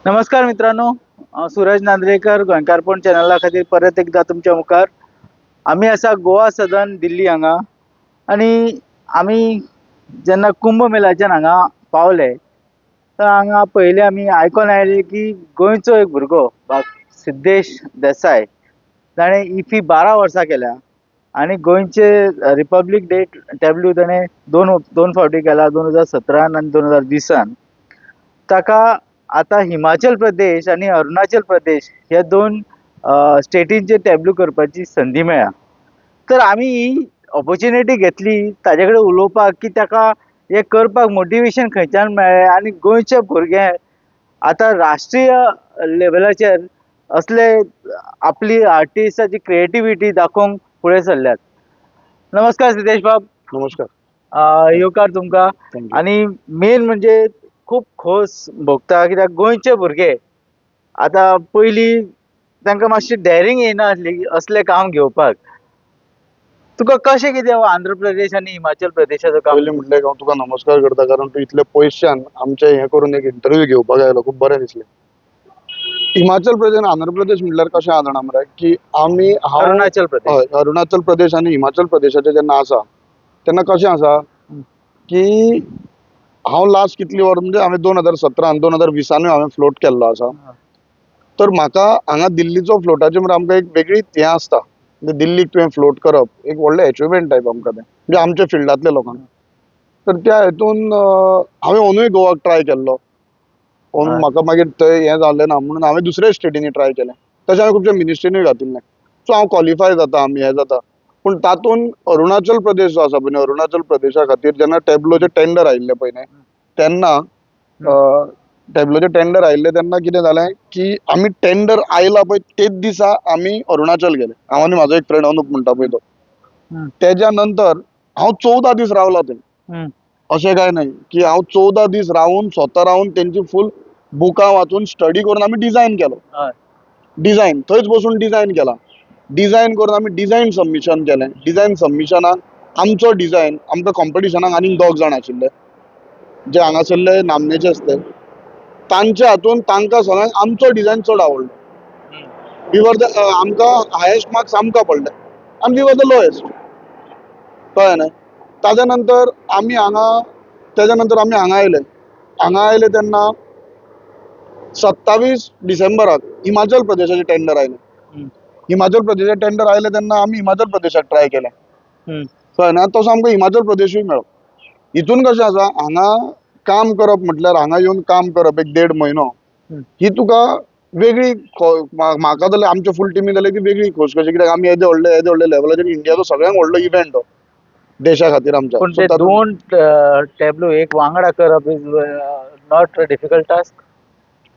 नमस्कार मित्रांनो, हांव सूरज नांद्रेकर गोंयकारपण चॅनला खातीर परत एकदा तुमच्या मुखार. आमी आसा गोवा सदन दिल्ली हांगा आनी आमी जेन्ना कुंभ मेळाच्यान हांगा पावले तर हांगा पयले आमी आयकोन आयले की गोंयचो एक भुरगो सिद्धेश देसाय ताणें इफी 12 वर्सां केल्या आनी गोंयचे रिपब्लीक डे टॅब्लू ताणें दोन दोन फावटी केला, 2017 आनी 2020. ताका आतां हिमाचल प्रदेश आनी अरुणाचल प्रदेश ह्या दोन स्टेटींचे टॅब्लू करपाची संदी मेळ्ळा. तर आमी ही ऑपोर्चुनिटी घेतली ताजे कडेन उलोवपाक की ताका हें करपाक मोटिवेशन खंयच्यान मेळ्ळें आनी गोंयचे भुरगे आतां राष्ट्रीय लेवलाचेर असले आपली आर्टिस्टाची क्रिएटिविटी दाखोवंक फुडें सरल्यात. नमस्कार सिद्धेश बाब. नमस्कार. येवकार तुमकां. आनी मेन म्हणजे खूब खोस भोगता कित्याक गोंयचे भुरगे आतां पयलीं तांकां मातशी डॅरींग येना आसली असलें काम घेवपाक. तुका कशें कितें आंध्र प्रदेश आनी हिमाचल प्रदेशाचो काम? पयलीं म्हटल्यार हांव तुका नमस्कार करता, कारण तूं इतले पयशान आमचें हें करून एक इंटरव्यू घेवपाक आयलो, खूब बरें दिसलें. हिमाचल प्रदेश आनी आंध्र प्रदेश म्हटल्यार कशें आहा जाणा मरे की आमी अरुणाचल प्रदेश, हय, अरुणाचल प्रदेश आनी हिमाचल प्रदेशाचें जेन्ना आसा तेन्ना कशें आसा की हांव लास्ट कितली वर्सां म्हणजे हांवें 2017 2020 हांवें फ्लोट केल्लो आसा. तर म्हाका हांगा दिल्लीचो फ्लोटाचें म्हळ्यार आमकां एक वेगळीच हें आसता. म्हणजे दिल्लीक तुवें फ्लोट करप एक व्हडलें एचिवमेंट टायप आमकां तें, म्हणजे आमच्या फिल्डांतल्या लोकांक. तर त्या हितून हांवें ओनूय गोवाक ट्राय केल्लो, ओन म्हाका मागीर थंय हें जालें ना म्हणून हांवें दुसऱ्या स्टेटींनी ट्राय केलें. तशें हांवें खुबशे मिनिस्ट्रीनूय घातिल्लें. सो हांव क्वॉलिफाय जाता, आमी हें जाता. पूण तातूंत अरुणाचल प्रदेश जो आसा पळय न्ही, अरुणाचल प्रदेशा खातीर जेन्ना टॅब्लोचें टेंडर आयिल्लें पळय न्ही, तेन्ना टॅब्लोचें टेंडर आयिल्लें तेन्ना कितें जालें की आमी टेंडर आयला पळय तेच दिसा आमी अरुणाचल गेले. हांव आनी म्हाजो एक फ्रेंड अनुप म्हणटा पळय तो. तेज्या नंतर हांव 14 दीस रावला थंय. अशें कांय न्हय की हांव 14 दीस रावून स्वता रावून तेंची फूल बुकां वाचून स्टडी करून आमी डिझायन केलो. डिझायन थंयच बसून डिझायन केला. डिझायन करून आमी डिझायन सबमिशन केलें. डिझायन सबमिशनाक आमचो डिझायन आमकां कॉम्पिटिशनाक आनीक 2 जाण आशिल्ले जे हांगासरले नामनेचे आसले, तांच्या हातून तांकां सगळ्यांक आमचो डिझायन चड आवडलो. We were the आमकां हायेस्ट मार्क्स आमकां पडले आनी we were the lowest. कळ्ळें न्हय? ताज्या नंतर आमी हांगा तेज्या नंतर आमी हांगा आयले. हांगा आयले तेन्ना 27 डिसेंबराक हिमाचल प्रदेशाचें टेंडर आयलें. हिमाचल प्रदेशाचें टेंडर आयलें तेन्ना आमी हिमाचल प्रदेशाक ट्राय केलें. कळ्ळें न्हय? तसो आमकां हिमाचल प्रदेशूय मेळ्ळो. हितून कशें आसा, हांगा काम करप म्हटल्यार हांगा येवन काम करप एक 1.5 म्हयनो ही तुका वेगळी, म्हाका जाल्यार आमच्या फूल टिमी जाल्यार ती वेगळी खोस कशी, कित्याक आमी येदे व्हडले येदे व्हडले लेवलाचेर इंडियाचो सगळ्यांत व्हडलो इव्हेंट हो देशा खातीर आमच्या. पूण ते दोन टॅब्लू एक वांगडा करप is not a difficult task.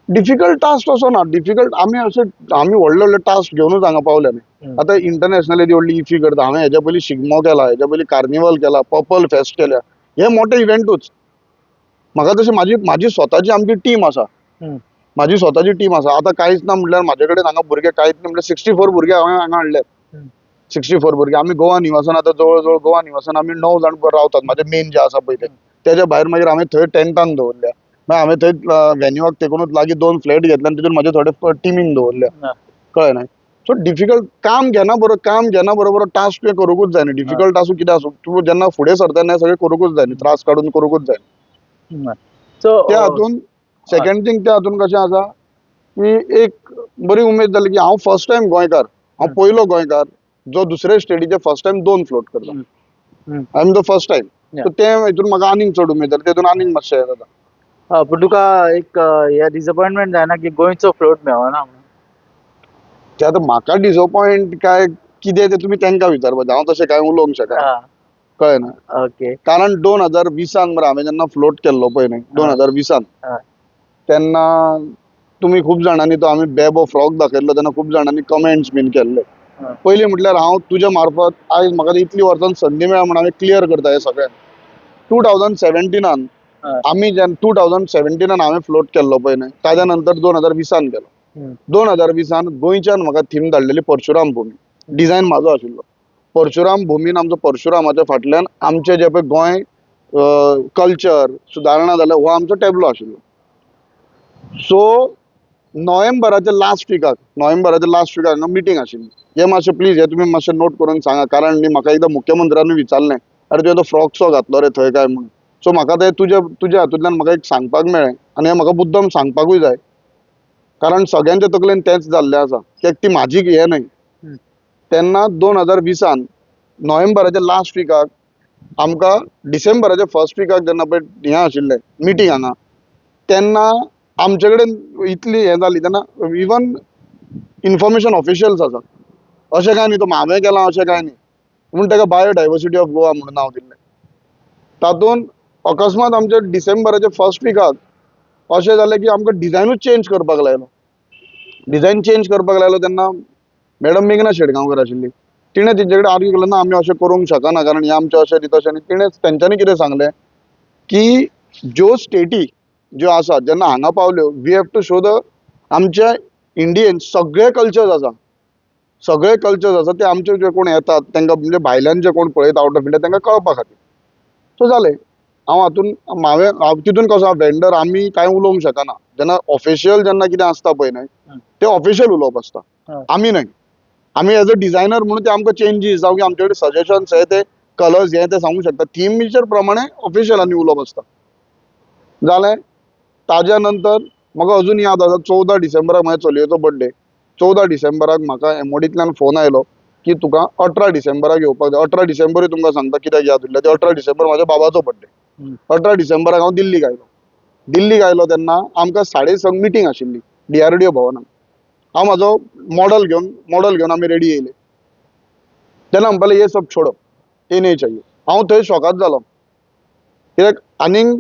Difficult task असो ना, डिफिकल्ट आमी अशे आमी व्हडले व्हडले टास्क घेवनूच हांगा पावले न्ही. आतां इंटरनॅशनल येदी व्हडली इफी करता, हांवें हेज्या पयलीं शिगमो केला, हेज्या पयलीं कार्निवल केला, पर्पल फेस्ट केल्या, हे मोठे इव्हेंटूच. म्हाका तशें म्हाजी म्हाजी स्वताची आमची टीम आसा, म्हाजी स्वताची टीम आसा. आतां कांयच ना म्हटल्यार म्हाजे कडेन हांगा भुरगे कांयच ना म्हटल्यार 64 भुरगे हांवें हांगा हाडले. 64 भुरगे आमी गोवा निवासान आतां जवळ जवळ गोवा निवासान आमी 9 जाण रावतात, म्हाजे मेन जे आसा पळय ते. तेज्या भायर मागीर हांवें थंय टेंटान दवरल्या, मागीर हांवें थंय व्हेन्यूआक तेकूनच लागीं 2 फ्लॅट घेतले आनी तितून म्हाजे थोडे टिमींक दवरल्या. कळ्ळें न्हय? सो डिफिकल्ट काम घेना बरोबर, काम घेना बरोबर टास्क तुवें करूंकूच जाय न्ही. डिफिकल्ट आसूं कितें आसूं, तूं जेन्ना फुडें सरता तेन्ना सगळें करूंकूच जाय न्ही, त्रास काडून करूंकूच जाय. सो त्या हातून सेकंड थींग त्या हातून कशें आसा की एक बरी उमेद जाली की हांव फर्स्ट टायम गोंयकार, हांव पयलो गोंयकार जो दुसरे स्टेटीचे फर्स्ट टायम 2 फ्लोट करता. I am the first time. So तें हितून म्हाका आनीक चड उमेद जाली, तेतून आनीक मातशें हें जाता. पूण तुका एक हे डिसअपॉयंटमेंट जायना की गोंयचो फ्लोट मेळना? ते आतां म्हाका डिसअपॉयंट काय कितें तें तुमी तांकां विचारपाचें, हांव तशें कांय उलोवंक शकना. कळ्ळें ना? ओके. कारण 2020 मरे हांवें जेन्ना फ्लोट केल्लो पळय न्ही, 2020 तेन्ना तुमी खूब जाणांनी तो आमी बेबो फ्रॉक दाखयल्लो तेन्ना खूब जाणांनी कमेंट्स बीन केल्ले. पयलीं म्हटल्यार हांव तुज्या मार्फत आयज म्हाका इतली वर्सां संदी मेळ्ळा म्हूण हांवें क्लियर करता हें सगळें. 2017 आमी जेन्ना 2017 हांवें फ्लोट केल्लो पळय न्ही, ताज्या नंतर 2020 केलो. 2020 गोंयच्यान म्हाका थीम धाडलेली परशुराम भूमी, डिझायन म्हाजो आशिल्लो. परशुराम भूमीन आमचो परशुरामाच्या फाटल्यान आमचें जें पळय गोंय कल्चर सुदारणा जाल्या हो आमचो टॅब्लो आशिल्लो. सो नोव्हेंबराच्या लास्ट विकाक, नोव्हेंबराच्या लास्ट विकाक हांगा मिटींग आशिल्ली. हे मातशें प्लीज हे तुमी मातशें नोट करून सांगा, कारण न्ही म्हाका एकदां मुख्यमंत्र्यानूय विचारलें, अरे तुवें तो फ्रॉक सो घातलो रे थंय काय म्हणून. सो म्हाका तें तुज्या तुज्या हातूंतल्यान म्हाका एक सांगपाक मेळ्ळें आनी हें म्हाका मुद्दम सांगपाकूय जाय, कारण सगळ्यांच्या तकलेन तेंच जाल्लें आसा, कित्याक ती म्हाजी हें न्हय. तेन्ना 2020 नोव्हेंबराच्या लास्ट विकाक आमकां डिसेंबराच्या फर्स्ट विकाक जेन्ना पळय हें आशिल्लें मिटींग हांगा, तेन्ना आमचे कडेन इतली हें जाली तेन्ना इवन इन्फॉर्मेशन ऑफिशियल्स आसा, अशें कांय न्ही तो हांवें केलां अशें कांय न्ही, पूण ताका बायोडायवर्सिटी ऑफ गोवा म्हणून नांव दिल्लें. तातूंत अकस्मात आमच्या डिसेंबराच्या फर्स्ट विकाक अशें जालें की आमकां डिजायनूच चेंज करपाक लायलो. डिजायन चेंज करपाक लायलो तेन्ना मॅडम मेघना शेटगांवकर आशिल्ली, तिणें तेंचे कडेन आर्ग्यू केलें, ना आमी अशें करूंक शकना कारण हें आमचें अशें न्ही तशें न्ही. तिणें तेंच्यांनी कितें सांगलें की ज्यो स्टेटी ज्यो आसा जेन्ना हांगा पावल्यो, we have to show the आमच्या इंडियेन सगळे कल्चर्स आसा, सगळे कल्चर्स आसा, ते आमचे जे कोण येतात तांकां, म्हणजे भायल्यान जे कोण पळयता आवट ऑफ इंडिया तांकां कळपा खातीर. सो जालें, हांव हातून हांवें हांव तितून कसो वेंडर आमी कांय उलोवंक शकना. जेन्ना ऑफिशियल जेन्ना कितें आसता पळय न्हय, ते ऑफिशियल उलोवप आसता, आमी न्हय. आमी एज अ डिझायनर म्हणून ते आमकां चेंजीस जावं की आमचे कडेन सजेशन्स हे ते कलर्स हे ते सांगूंक शकता. थिमीचेर प्रमाणे ऑफिशियलांनी उलोवप आसता. जालें, ताज्या नंतर म्हाका अजून याद आसा, 14 डिसेंबराक म्हाज्या चलयेचो बड्डे. 14 डिसेंबराक म्हाका एमओडींतल्यान फोन आयलो की तुका 18 डिसेंबराक येवपाक जाय. 18 डिसेंबरूय तुमकां सांगता कित्याक याद उरल्या, ते 18 डिसेंबर म्हाज्या बाबाचो बड्डे. 18 डिसेंबराक हांव दिल्लीक आयलो. दिल्लीक आयलो तेन्ना आमकां 6:30 मिटींग आशिल्ली डीआरडीओ भवनान. हांव म्हाजो मॉडल घेवन आमी रेडी येयले. तेन्ना म्हणपाक ये सब छोडो, ये नहीं चाहिए. हांव थंय शॉकाद जालो, कित्याक आनीक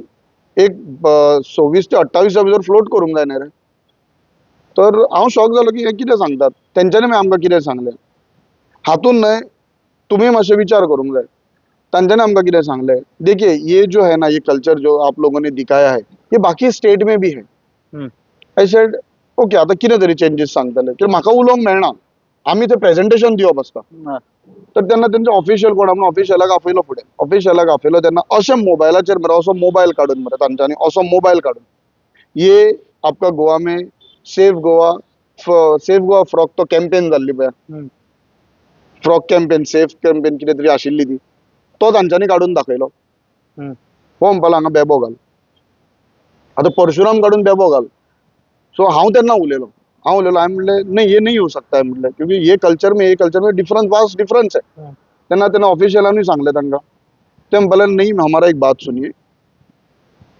एक 26 ते 28 भितर फ्लोट करूंक जाय न्ही रे. तर हांव शॉक जालो की हे कितें सांगतात. तेंच्यांनी मागीर आमकां कितें सांगलें हातून न्हय तुमी मातशे विचार करूंक जाय. तांच्यांनी आमकां कितें सांगलें, देखिए ये जो है ना ये कल्चर जो आप लोगों ने दिखाया है ये बाकी स्टेट में भी है. I said okay, आतां कितें तरी चेंजीस सांगतले, कित्याक म्हाका उलोवंक मेळना, आमी ते प्रेजेंटेशन दिवप आसता. तर तेन्ना तेंचे ऑफिशियल कोण म्हणून ऑफिशियलाक आपयलो फुडें. ऑफिशियलाक आपयलो तेन्ना अशें मोबायलाचेर मरे असो मोबायल काडून मरे तांच्यांनी असो मोबायल काडून ये आपका गोवा में safe Goa, safe Goa frock तो कॅम्पेन जाल्ली पळय, फ्रॉक कॅम्पेन, सेफ कॅम्पेन कितें तरी आशिल्ली ती, तो तांच्यांनी काडून दाखयलो. हो म्हणपाक हांगा बेबो घाल, आतां परशुराम काडून बेबो घाल. सो हांव तेन्ना उलयलो, हांव उलयलो, हांवें म्हणलें नहीं ये नहीं हो सकता है, म्हणलें क्योंकि ये कल्चर में डिफरन्स, वास्ट डिफरन्स है. तेन्ना तेन्ना ऑफिशियलांनी सांगलें तांकां, ते म्हणपाक नहीं हमारा एक बात सुनिए,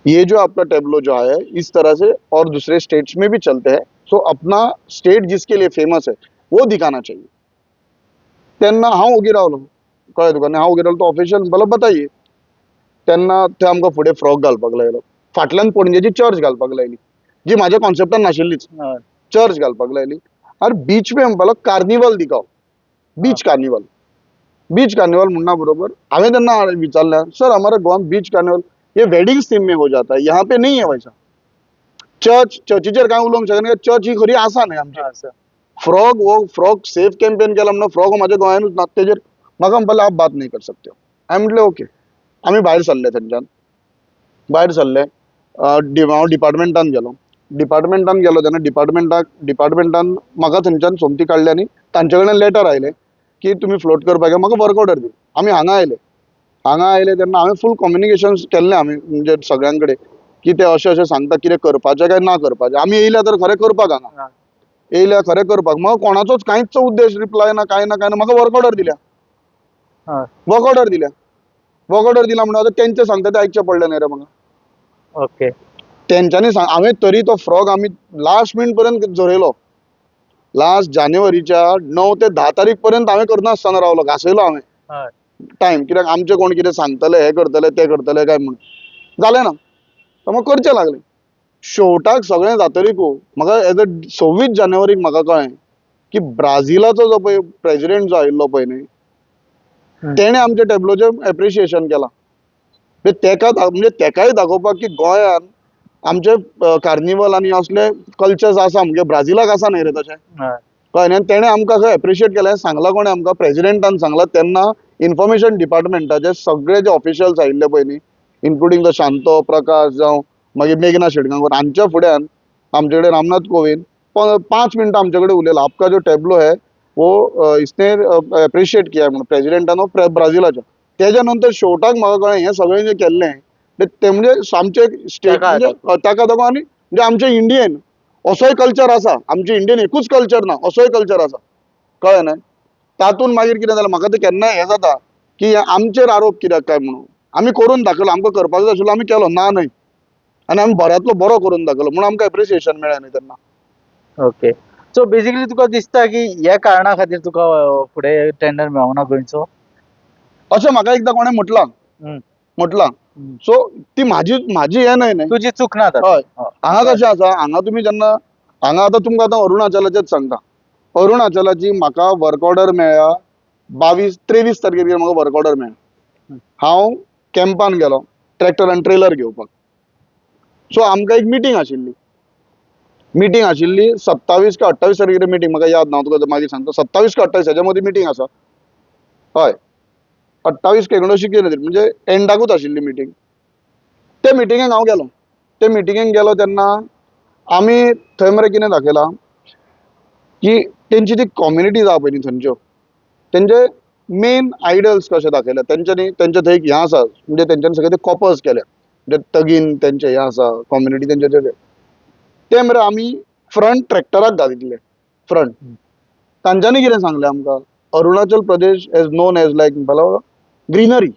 ये जो आपका टेबलो जो है इस तरह से और दूसरे स्टेट्स में भी चलते हैं, सो अपना स्टेट जिसके लिए फेमस है वो दिखाना चाहिए. तेन्ना हांव ओगी रावलो, कळ्ळें तुका न्ही, हांव ओगी रावलो. तो ऑफिशियल म्हणपाक बताइए. तेन्ना ते आमकां फुडें फ्रॉक घालपाक लायलो, फाटल्यान पणजेची चर्च घालपाक लायली, जी म्हाज्या कॉन्सेप्टान नाशिल्लीच. चर्च घालपाक लायली आनी बीच में म्हणपाक कार्निवल दिखाओ, बीच कार्निवल. बीच कार्निवल म्हणना बरोबर हांवें तेन्ना विचारलें, सर हमारा गोवा बीच कार्निवल ये वेडिंग थीम में हो जाता है, यहाँ पे नहीं है वैसा. चर्च, चर्चीचेर कांय उलोवंक शकना, चर्च ही खरी आसा न्हय आमची. आसा. फ्रॉक हो फ्रॉक सेफ कॅम्पेन केला म्हणून फ्रॉक हो म्हाज्या गोंयानूच ना. तेजेर म्हाका म्हणपाक आप बात नहीं कर सकते हो. हांवें म्हटलें ओके. आमी भायर सरले, थंयच्यान भायर सरले, हांव डिपार्टमेंटान गेलो. डिपार्टमेंटान गेलो तेन्ना डिपार्टमेंटान म्हाका थंयच्यान सोमती काडले आनी तांचे कडल्यान लेटर आयलें की तुमी फ्लोट करपाक या, म्हाका वर्क ऑर्डर दी. आमी हांगा आयले. हांगा आयले तेन्ना हांवें फूल कम्युनिकेशन केल्लें आमी म्हणजे सगळ्यां कडेन की ते अशें अशें सांगता, कितें करपाचें काय ना करपाचें. आमी येयल्या तर खरें करपाक हांगा, येयल्या खरें करपाक. म्हाका कोणाचोच कांयच उद्देश रिप्लाय ना, कांय ना, कांय ना. म्हाका वर्क ऑर्डर दिल्या, वर्क ऑर्डर दिल्या. वर्क ऑर्डर दिला म्हणून आतां तेंचे सांगता तें आयकचें पडलें न्ही रे म्हाका. तेंच्यांनी सांग, हांवें तरी तो फ्रॉक आमी लास्ट मिनट पर्यंत झरयलो. लास्ट जानेवारीच्या 9 ते 10 तारीख पर्यंत हांवें करनासतना रावलो, घासयलो हांवें टायम, कित्याक आमचे कोण कितें सांगतले, हें करतले तें करतले काय म्हूण. जालें ना तर मग करचें लागलें. शेवटाक सगळें जातरीकू म्हाका एज अ 26 जानेवारीक म्हाका कळ्ळें की ब्राझिलाचो जो पळय प्रेजिडेंट जो आयिल्लो पळय न्ही, तेणें आमच्या टेबलोचें एप्रिशिएशन केलां. म्हणजे तेका म्हणजे तेकाय दाखोवपाक की गोंयान आमचे कार्निवल आनी असले कल्चर्स आसा, म्हणजे ब्राझिलाक आसा न्ही रे तशें. कळ्ळें न्ही. आनी तेणें आमकां खंय एप्रिशिएट केलें, सांगलां कोणें आमकां, प्रेजिडेंटान सांगलां. तेन्ना इन्फॉर्मेशन डिपार्टमेंटाचे सगळे जे ऑफिशियल्स आयिल्ले पळय न्ही, इन्क्लुडींग the Shanto Prakash जावं मागीर मेघना शेटगांवकर, हांच्या फुड्यान आमचे कडेन रामनाथ कोविंद 5 मिनटां आमचे कडेन उलयलो. आपका जो टेब्लो है वो इसने एप्रिशिएट किया म्हणून प्रेसिडेंटान ब्राझिलाच्या. तेज्या नंतर शेवटाक म्हाका कळ्ळें, हें सगळें जें केल्लें ते ते म्हणजे आमचे स्टेट ताका म्हणजे ताका लागून आनी म्हणजे आमचे इंडियन असोय कल्चर आसा. आमचे इंडियन एकूच कल्चर ना, असोय कल्चर आसा, कळ्ळें न्हय? तातूंत मागीर कितें जालें, म्हाका तें केन्नाय हें जाता की हें आमचेर आरोप कित्याक काय म्हणून. आमी करून दाखयलो, आमकां करपाक जाय आशिल्लो आमी केलो, ना न्हय, आनी आमी बऱ्यांतलो बरो करून दाखयलो म्हणून आमकां एप्रिसिएशन मेळ्ळें न्हय तेन्ना. ओके, सो बेसिकली तुका दिसता की ह्या कारणा खातीर तुका फुडें टेंडर मेळोंक ना गोंयचो? अशें म्हाका एकदां कोणें म्हटलां. म्हटलां. सो ती म्हाजी हें न्हय न्हय. तुजी चूक ना तातूंत. हय. हांगा कशें आसा, हांगा तुमी जेन्ना हांगा आतां तुमकां आतां अरुणाचलाचेच सांगता. अरुणाचलाची म्हाका वर्क ऑर्डर मेळ्ळ्या 22-23 तारखेर म्हाका वर्क ऑर्डर मेळ्ळा. हांव कॅम्पान गेलो ट्रॅक्टर आनी ट्रेलर घेवपाक. सो आमकां एक मिटींग आशिल्ली, मिटींग आशिल्ली 27 काय 28 तारखेर मिटींग, म्हाका याद ना, हांव तुका मागीर सांगता. 27 काय 28 हेज्या मदीं मिटींग आसा. हय, 28 काय 29 कितें तरी, म्हणजे एंडाकूच आशिल्ली मिटींग. ते मिटिंगेक हांव गेलो. ते मिटिंगेक गेलो तेन्ना आमी थंय मरे कितें दाखयलां की तेंची ती कम्युनिटीज आहा पळय न्ही थंयच्यो, तेंचे मेन आयडल्स कशे दाखयल्या तेंच्यांनी. तेंचे थंय एक हें आसा, म्हणजे तेंच्यांनी सगळे ते कॉपर्स केल्या, म्हणजे तगीन तेंचे हें आसा, कम्युनिटी तेंचे ते ते मरे आमी फ्रंट ट्रॅक्टराक घातिल्ले फ्रंट. तांच्यांनी कितें सांगलें आमकां, Arunachal Pradesh as known as like म्हणपाक ग्रिनरी.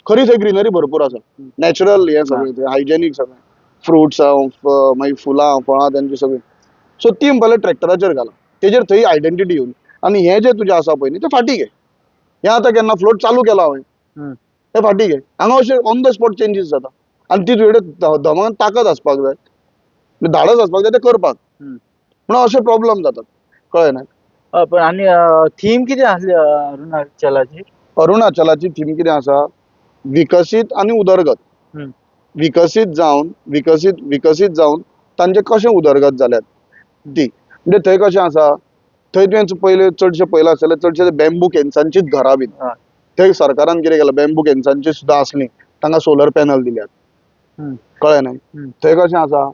खरी थंय ग्रिनरी भरपूर आसा, नॅचरल हें सगळें थंय हायजेनीक सगळें, फ्रुट्स आहा, मागीर फुलां फळां तेंची सगळीं. सो ती म्हणपाक ट्रॅक्टराचेर घाला, तेजेर थंय आयडेंटिटी येवन आनी हें जें तुजें आसा पळय न्ही तें फाटीं घे. हें आतां केन्ना फ्लोट चालू केला हांवें, हें फाटीं घे. हांगा अशें ऑन the spot changes जाता आनी ती तुजे कडेन दमान ताकद आसपाक जाय, धाडस आसपाक जाय तें करपाक. म्हणून अशे प्रॉब्लम जातात, कळ्ळें न्हय? हय, पण आनी थीम कितें आसली अरुणाचलाची? अरुणाचलाची थीम कितें आसा, विकसीत आनी उदरगत. विकसीत जावन तांचे कशें उदरगत जाल्यात ती. म्हणजे थंय कशें आसा, थंय तुवें पयले चडशे पयलां आसतलें, चडशे बॅम्बू केन्सांचीच घरां बीन. थंय सरकारान कितें केलां, बॅम्बू केन्सांची सुद्दां आसली तांकां सोलर पॅनल दिल्यात. कळ्ळें न्हय? थंय कशें आसा,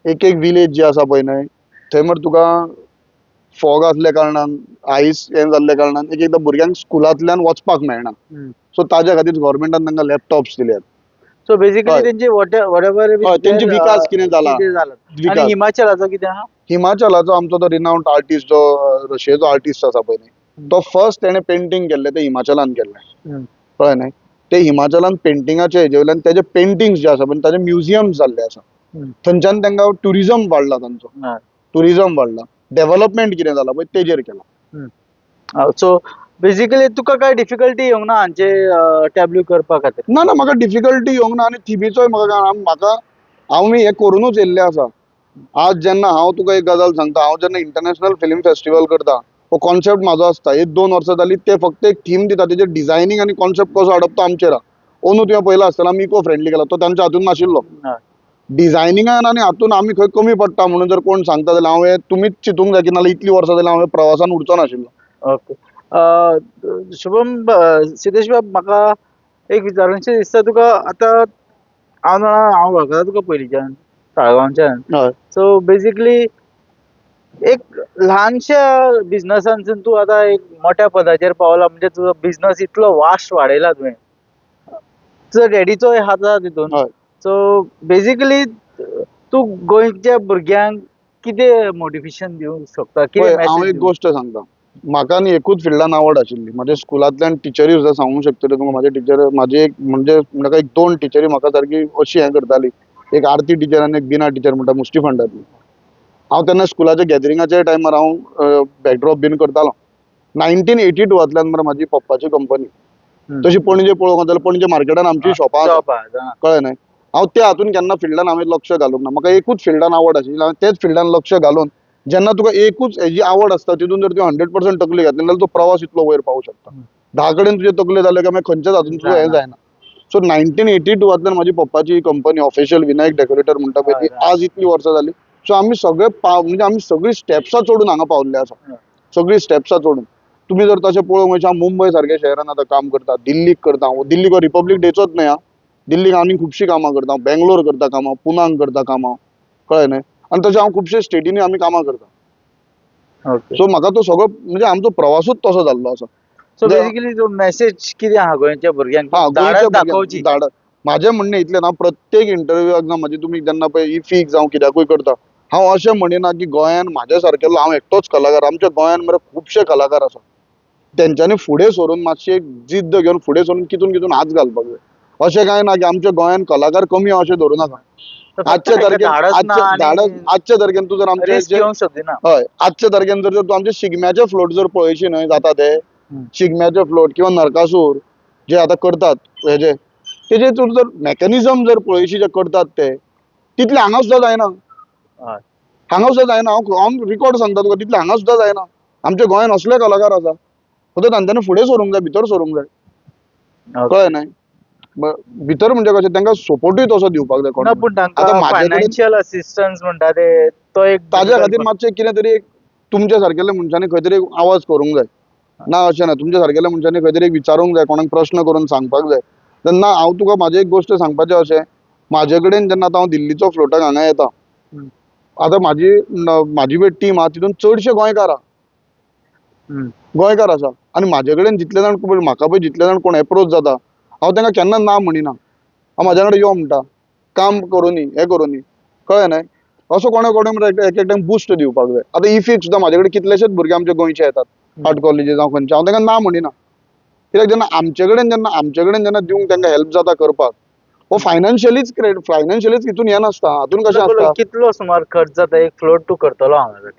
एक एक विलेज जी आसा पळय न्हय, थंय मरे तुका फॉग आसल्या कारणान, आयस हें जाल्ल्या कारणान एक एकदां भुरग्यांक स्कुलांतल्यान वचपाक मेळना. सो ताज्या खातीर गव्हर्मेंटान तांकां लॅपटॉप्स दिल्यात. सो बेसिकली तेंचे what ever हय, तेंचे विकास कितें जाला. कितें जाला आनी विकास. हिमाचलाचो कितें आहा? हिमाचलाचो आमचो तो रिनाउंड आर्टिस्ट जो रशियेचो आर्टिस्ट आसा पळय न्ही, तो फर्स्ट तेणें पेंटींग केल्लें तें हिमाचलान केल्लें. कळ्ळें न्हय? ते हिमाचलान पेंटिंगाचे हेजे वयल्यान तेजे पेंटिंग्स जे आसा पळय ताजे म्युझियम्स जाल्ले आसा. थंयच्यान तांकां ट्युरिजम वाडला तांचो. ट्युरिजम वाडला, डेव्हलपमेंट कितें जाला पळय तेजेर केला. सो बेसिकली तुका काय डिफिकल्टी येवंक ना हांचे टॅब्ल्यू करपा खातीर? ना ना, म्हाका डिफिकल्टी येवंक ना आनी थिमीचोय म्हाका म्हाका हांव हें करुनूच येयल्लें आसा. आज जेन्ना हांव तुका एक गजाल सांगता, हांव जेन्ना इंटरनॅशनल फिल्म फेस्टिवल करता, हो कॉन्सेप्ट म्हाजो आसता. एक 2 वर्सां जालीं, ते फक्त एक थीम दिता, तेजेर डिझायनींग आनी कॉन्सेप्ट कसो हाडप तो आमचेर आहा. अंदू तुवें पळयलां आसतना आमी इको फ्रेंडली केला, तो तांच्या हातून नाशिल्लो. डिझायनिंगान आनी हातून आमी खंय कमी पडटा म्हणून जर कोण सांगता जाल्यार हांव हें तुमीच चिंतूंक जाय की नाल्यार इतलीं वर्सां जाल्यार हांव हे प्रवासान उरचो नाशिल्लो. ओके, शुभम, सिद्धेश बाब, म्हाका एक विचारूंशें दिसता तुका. आतां हांव जाणा, हांव वळखता तुका पयलींच्यान, साळगांवच्यान. सो बेसिकली एक ल्हानशा बिझनसांसून तूं आतां एक मोठ्या पदाचेर पावला, म्हणजे तुजो बिझनस इतलो वास्ट वाडयला तुवें, तुजो डॅडीचोय हात आसा तितून. सो बेसिकली तूं गोंयच्या भुरग्यांक कितें मोटिवेशन दिवंक शकता? कितें पळय, हांव मॅसेज? एक गोश्ट सांगता, म्हाका न्ही एकूच फिल्डान आवड आशिल्ली. म्हाज्या स्कुलांतल्यान टिचरी सुद्दां सांगूंक शकतले तुमकां. म्हाजे टिचर, म्हाजी एक म्हणजे म्हाका एक दोन टिचरी म्हाका सारकी अशी हें करताली, एक आरती टिचर आनी एक बिना टिचर म्हणटा मुस्टी फंडांतली. हांव तेन्ना स्कुलाच्या गॅदरिंगाच्या टायमार हांव बॅकड्रॉप बीन करतालो. 1982तांतल्यान मरे म्हाजी पप्पाची कंपनी. तशी पणजे पळोवंक वता जाल्यार पणजे मार्केटान आमची शॉपां आसा. शॉप आसा. कळ्ळें न्हय? हांव त्या हातून केन्ना फिल्डान हांवें लक्ष घालूंक ना. म्हाका एकूच फिल्डान आवड आशिल्ली, हांवें तेच फिल्डान लक्ष घालून, जेन्ना तुका एकूच हेजी आवड आसता, तितून जर तुवें 100% तकली घातली जाल्यार तो प्रवास इतलो वयर पावूंक शकता. 10 कडेन तुजे तकले जाले काय मागीर खंयच्याच हातून तुजें हें जायना. जायना. सो 1982तांतल्यान म्हाजी पप्पाची कंपनी ऑफिशियल विनायक डेकोरेटर म्हणटा पळय ती, आज इतली वर्सां जाली. सो आमी सगळे पाव म्हणजे आमी सगळीं स्टेप्सां चडून हांगा पावल्ले आसा. सगळीं स्टेप्सां चडून. तुमी जर तशें पळोवंक वयशात, हांव मुंबय सारक्या शहरान आतां काम करता, दिल्लीक करता हांव. दिल्लीक हो रिपब्लीक डेचोच न्हय आं, दिल्लीक आनी खुबशीं कामां करता हांव, बेंगलोर करता कामां, पुनाक करता कामां, कळ्ळें न्हय? आनी तशें हांव खुबशे स्टेटींनी आमी कामां करता. ओके. सो म्हाका तो सगळो म्हणजे आमचो प्रवासूच तसो जाल्लो आसा. सो बेसिकली जो मेसेज कितें आहा गोंयच्या भुरग्यांक, हा, धाडस गोंयच्या दाखोवची. धाडस. म्हाजें म्हणणें इतलें ना, प्रत्येक इंटरव्यूआक जावं म्हाजी तुमी जेन्ना पळय इफीक जावं कित्याकूय करता, हांव अशें म्हणिना की गोंयान म्हाज्या सारकेलो हांव एकटोच कलाकार. आमच्या गोंयान मरे खुबशे कलाकार आसा, तेंच्यांनी फुडें सरून मातशी एक जिद्द घेवन फुडें सरून कितून कितून हात घालपाक जाय. अशें कांय ना की आमच्या गोंयान कलाकार कमी आहा अशें धरूं नाका. आजच्या तारखेर, आजच्या धाडस, आजच्या तारखेन तूं जर आमचे रिस्क घेवंक सोदिना. हय, आजच्या तारखेन जर तूं आमचे शिगम्याचे फ्लोट जर पळयशी न्हय जाता ते शिगम्याचे फ्लोट किंवा नरकासूर जे आतां करतात हेजे तेजे तूं जर मॅकॅनिजम जर पळयशी जे करतात ते तितले हांगा सुद्दां जायना. हांगा सुद्दां जायना. हांव हांव रिकॉर्ड सांगता तुका, तितले हांगा सुद्दां जायना. आमच्या गोंयान असले कलाकार आसा, फक्त तांच्यांनी फुडें सरूंक जाय, भितर सरूंक जाय. कळ्ळें न्हय? भितर म्हणजे कशें तांकां सपोर्टूय तसो दिवपाक जाय ना कोणें. पूण आतां तांकां म्हाजे कडेन फायनान्शियल असिस्टन्स म्हणटा ते तो एक ताज्या खातीर मातशें कितें तरी एक तुमच्या सारकेल्या मनशांनी खंय तरी एक आवाज करूंक जाय. ना अशें ना, तुमच्या सारकेल्या मनशांनी खंय तरी एक विचारूंक जाय, कोणाक प्रश्न करून सांगपाक जाय. तेन्ना हांव तुका म्हाजी एक गोश्ट सांगपाचें अशें, म्हाजे कडेन जेन्ना आतां हांव दिल्लीचो फ्लोटाक हांगा येता, आतां म्हाजी म्हाजी पळय टीम आहा तितून चडशे गोंयकार आहा, गोंयकार आसा. आनी म्हाजे कडेन जितले जाण म्हाका पळय जितले जाण कोण एप्रोच जाता, हांव तांकां केन्ना ना म्हणिना. हांव म्हाज्या वांगडा यो म्हणटा, काम करुनी, हें करुनी. कळ्ळें न्हय? असो कोणा कोणा एक एक टायम बुस्ट दिवपाक जाय. आतां इफीक सुद्दां म्हाजे कडेन कितलेशेच भुरगे आमचे गोंयचे येतात, आर्ट कॉलेजी जावं खंयचे, हांव तांकां ना म्हणिना. कित्याक जेन्ना आमचे कडेन जेन्ना दिवंक तांकां हेल्प जाता करपाक, हो फायनान्शियलीच क्रेड फायनान्शियलीच हितून हें नासता. हातून कशें आसता, कितलो सुमार खर्च जाता एक फ्लोट तूं करतलो हांगा?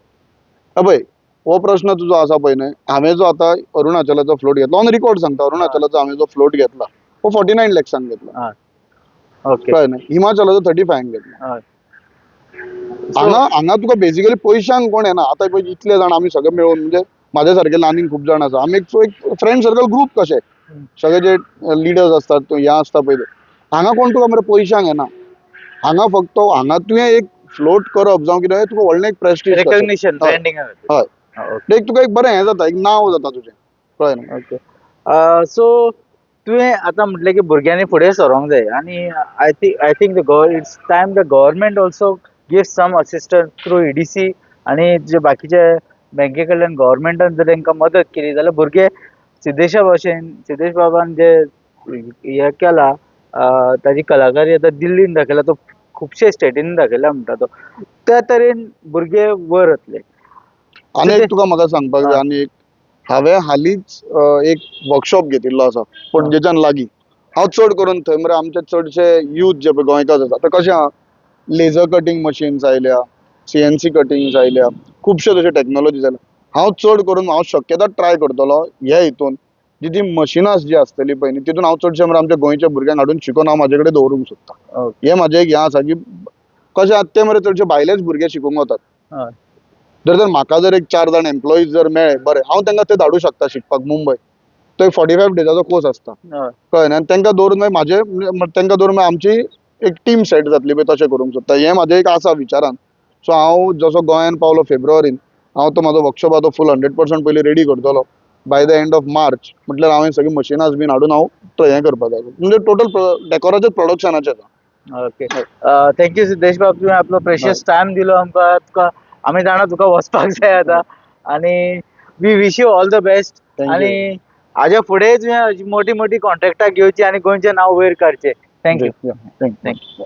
पळय हो प्रश्न तुजो आसा पळय न्हय, हांवें जो आतां अरुणाचलाचो फ्लोट घेतला, ऑन रिकॉर्ड सांगता, अरुणाचलाचो हांवें जो फ्लोट घेतला हो 49 लॅक्सान घेतला. कळ्ळें न्हय? हिमाचलाचो 35 घेतला. हांगा हांगा तुका बेसिकली पयशांक कोण येना. आतां पळय इतले जाण आमी सगळे मेळून, म्हणजे म्हाज्या सारके आनीक खूब जाण आसा, आमी एक फ्रेंड सर्कल ग्रूप कशे सगळे जे लिडर्स असतात हे आसता पळय ते. हांगा कोण तुका मरे पयशांक येना. हांगा फक्त हांगा तुवें एक फ्लोट करप जावं कितें, तुका व्हडलें एक प्रेस्टीज, रेकग्निशन, हय. ब्रँडिंग. हय. एक तुका एक बरें हें जाता, एक नांव जाता तुजें. कळ्ळें न्हय? ओके, सो तुवें आतां म्हटलें की भुरग्यांनी फुडें सरोंक जाय आनी I think the gov it's time the government also give some assistance through EDC आनी जे बाकीचे बँके कडल्यान गव्हर्मेंटान जर तांकां मदत केली जाल्यार भुरगे सिद्धेशा भशेन, सिद्धेश बाबान जे हें केलां, ताजी कलाकारी आतां दिल्लीन दाखयला, तो खुबशे स्टेटींनी दाखयला म्हणटा तो, त्या तरेन भुरगे वयर वतले. आनी एक तुका म्हाका सांगपाक जाय, आनी एक हांवें हालींच एक वर्कशॉप घेतिल्लो आसा पणजेच्यान लागीं. हांव चड करून थंय मरे आमचे चडशे यूथ जे पळय गोंयकार आसा, आतां कशें आहा, लेजर कटींग मशीन्स आयल्या, सीएनसी कटिंग्स आयल्या, खुबश्यो तश्यो टॅक्नोलॉजीज आयल्या. हांव चड करून हांव शक्यता ट्राय करतलो ह्या हितून जी ती मशिनां जी आसतली पळय न्ही, तितून हांव चडशे मरे आमच्या गोंयच्या भुरग्यांक हाडून शिकोवन हांव म्हाजे कडेन दवरूंक सोदता. हें म्हाजें एक हें आसा की कशें आहा ते मरे चडशे भायलेच भुरगे शिकूंक वतात. जर तर म्हाका जर एक चार जाण एम्प्लॉईज जर मेळ्ळे बरें, हांव तांकां ते धाडूं शकता शिकपाक मुंबय. तो एक 45 डेजाचो कोर्स आसता. कळ्ळें न्ही? आनी तांकां दवरून मागीर म्हाजे तांकां दवरून मागीर आमची एक टीम सेट जातली पळय, तशें करूंक सोदता. हें म्हाजें एक आसा विचारान. सो हांव जसो गोंयान पावलो फेब्रुवारीन, हांव तो म्हाजो वर्कशॉप आहा तो फूल 100% पयलीं रेडी करतलो by the end of March. म्हटल्यार हांवें सगळीं मशिनां बीन हाडून हांव हें करपाक जाय, म्हणजे टोटल डेकोराचें प्रोडक्शनाचें. ओके, thank you Siddhesh बाब, तुवें आपलो प्रेशियस टायम दिलो आमकां. तुका आमी जाणा तुका वचपाक जाय आतां आनी we wish you all the best. आनी हाज्या फुडें तुवें मोठी मोठी कॉन्ट्रॅक्टां घेवची आनी गोंयचें नांव वयर काडचें. Thank you. Thank you. Thank you.